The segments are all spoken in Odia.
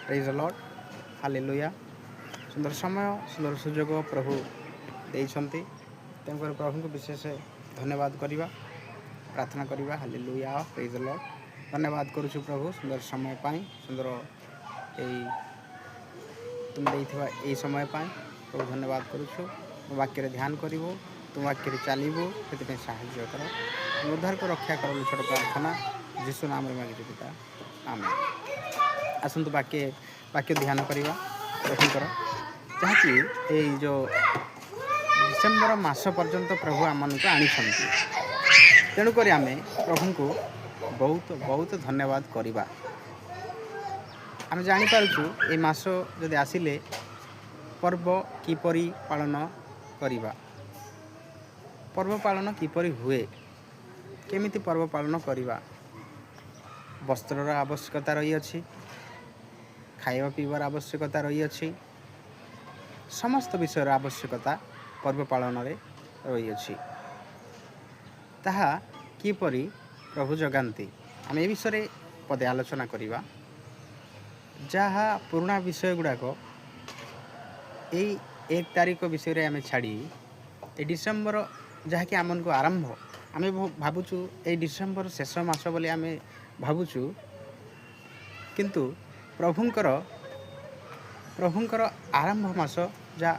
Praise Lord, hallelujah. ସୁନ୍ଦର ସମୟ, ସୁନ୍ଦର ସୁଯୋଗ ପ୍ରଭୁ ଦେଇଛନ୍ତି। ତେଣୁକରି ପ୍ରଭୁଙ୍କୁ ବିଶେଷ ଧନ୍ୟବାଦ କରିବା, ପ୍ରାର୍ଥନା କରିବା। ହାଲେଲୁୟା, ପ୍ରେଜ୍ ଲର୍ଡ଼। ଧନ୍ୟବାଦ କରୁଛୁ ପ୍ରଭୁ, ସୁନ୍ଦର ସମୟ ପାଇଁ, ସୁନ୍ଦର ଏଇ ତୁମେ ଦେଇଥିବା ଏଇ ସମୟ ପାଇଁ ପ୍ରଭୁ ଧନ୍ୟବାଦ କରୁଛୁ। ତୁମ ବାକ୍ୟରେ ଧ୍ୟାନ କରିବୁ, ତୁମ ବାକ୍ୟରେ ଚାଲିବୁ, ସେଥିପାଇଁ ସାହାଯ୍ୟ କର। ଉଦ୍ଧାରକୁ ରକ୍ଷା କର। ଛୋଟ ପ୍ରାର୍ଥନା ଯୀଶୁ ନାମରେ ମାଗିଛୁ ପିତା, ଆମେନ୍। ଆସନ୍ତୁ, ବାକ୍ୟ ଧ୍ୟାନ କରିବା ପ୍ରଭୁଙ୍କର, ଯାହାକି ଏଇ ଯେଉଁ ଡିସେମ୍ବର ମାସ ପର୍ଯ୍ୟନ୍ତ ପ୍ରଭୁ ଆମମାନଙ୍କୁ ଆଣିଛନ୍ତି। ତେଣୁକରି ଆମେ ପ୍ରଭୁଙ୍କୁ ବହୁତ ବହୁତ ଧନ୍ୟବାଦ କରିବା। ଆମେ ଜାଣିପାରୁଛୁ, ଏ ମାସ ଯଦି ଆସିଲେ ପର୍ବ କିପରି ପାଳନ କରିବା, ପର୍ବ ପାଳନ କିପରି ହୁଏ, କେମିତି ପର୍ବ ପାଳନ କରିବା। ବସ୍ତ୍ରର ଆବଶ୍ୟକତା ରହିଅଛି, ଖାଇବା ପିଇବାର ଆବଶ୍ୟକତା ରହିଅଛି, ସମସ୍ତ ବିଷୟର ଆବଶ୍ୟକତା ପର୍ବ ପାଳନରେ ରହିଅଛି। ତାହା କିପରି ପ୍ରଭୁ ଯୋଗାନ୍ତି, ଆମେ ଏ ବିଷୟରେ ପଦେ ଆଲୋଚନା କରିବା। ଯାହା ପୁରୁଣା ବିଷୟ ଗୁଡ଼ାକ ଏଇ 1 ତାରିଖ ବିଷୟରେ ଆମେ ଛାଡ଼ି, ଏ ଡିସେମ୍ବର ଯାହାକି ଆମମାନଙ୍କୁ ଆରମ୍ଭ, ଆମେ ଭାବୁଛୁ ଏଇ ଡିସେମ୍ବର ଶେଷ ମାସ ବୋଲି ଆମେ ଭାବୁଛୁ। କିନ୍ତୁ ପ୍ରଭୁଙ୍କର ଆରମ୍ଭ ମାସ, ଯାହା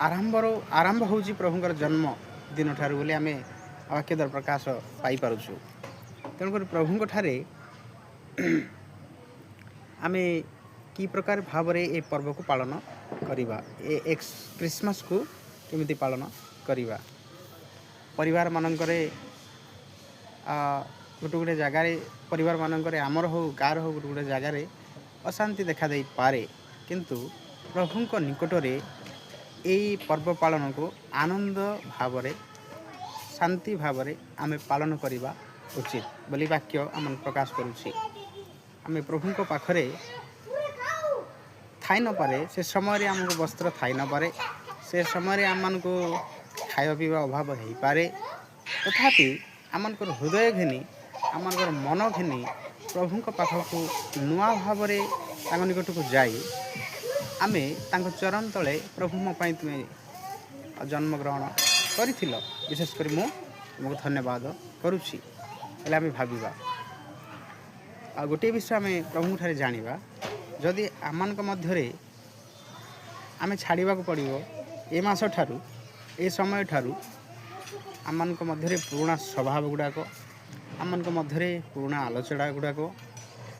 ଆରମ୍ଭରୁ ଆରମ୍ଭ ହେଉଛି ପ୍ରଭୁଙ୍କର ଜନ୍ମ ଦିନଠାରୁ ବୋଲି ଆମେ ବାକ୍ୟ ଦ୍ୱାରା ପ୍ରକାଶ ପାଇପାରୁଛୁ। ତେଣୁକରି ପ୍ରଭୁଙ୍କ ଠାରେ ଆମେ କି ପ୍ରକାର ଭାବରେ ଏ ପର୍ବକୁ ପାଳନ କରିବା, ଏ ଏକ୍ସ କ୍ରିସମାସକୁ କେମିତି ପାଳନ କରିବା। ପରିବାରମାନଙ୍କରେ ଗୋଟେ ଗୋଟେ ଜାଗାରେ, ପରିବାରମାନଙ୍କରେ, ଆମର ହଉ, ଗାଁର ହଉ, ଗୋଟେ ଗୋଟେ ଜାଗାରେ ଅଶାନ୍ତି ଦେଖା ଦେଇପାରେ। କିନ୍ତୁ ପ୍ରଭୁଙ୍କ ନିକଟରେ ଏଇ ପର୍ବ ପାଳନକୁ ଆନନ୍ଦ ଭାବରେ, ଶାନ୍ତି ଭାବରେ ଆମେ ପାଳନ କରିବା ଉଚିତ ବୋଲି ବାକ୍ୟ ଆମକୁ ପ୍ରକାଶ କରୁଛି। ଆମେ ପ୍ରଭୁଙ୍କ ପାଖରେ ଥାଇ ନପାରେ, ସେ ସମୟରେ ଆମକୁ ବସ୍ତ୍ର ଥାଇ ନପାରେ, ସେ ସମୟରେ ଆମମାନଙ୍କୁ ଖାଇବା ପିଇବା ଅଭାବ ହେଇପାରେ, ତଥାପି ଆମମାନଙ୍କର ହୃଦୟ ଘେନି, ଆମମାନଙ୍କର ମନ ଘେନି ପ୍ରଭୁଙ୍କ ପାଖକୁ ନୂଆ ଭାବରେ ତାଙ୍କ ନିକଟକୁ ଯାଇ ଆମେ ତାଙ୍କ ଚରଣ ତଳେ, ପ୍ରଭୁ, ମୋ ପାଇଁ ତୁମେ ଜନ୍ମଗ୍ରହଣ କରିଥିଲ, ବିଶେଷ କରି ମୁଁ ତୁମକୁ ଧନ୍ୟବାଦ କରୁଛି ହେଲେ ଆମେ ଭାବିବା। ଆଉ ଗୋଟିଏ ବିଷୟ ଆମେ ପ୍ରଭୁଙ୍କ ଠାରେ ଜାଣିବା, ଯଦି ଆମମାନଙ୍କ ମଧ୍ୟରେ ଆମେ ଛାଡ଼ିବାକୁ ପଡ଼ିବ ଏ ମାସ ଠାରୁ, ଏ ସମୟ ଠାରୁ ଆମମାନଙ୍କ ମଧ୍ୟରେ ପୁରୁଣା ସ୍ୱଭାବ ଗୁଡ଼ାକ, ଆମମାନଙ୍କ ମଧ୍ୟରେ ପୁରୁଣା ଆଲୋଚନା ଗୁଡ଼ାକ।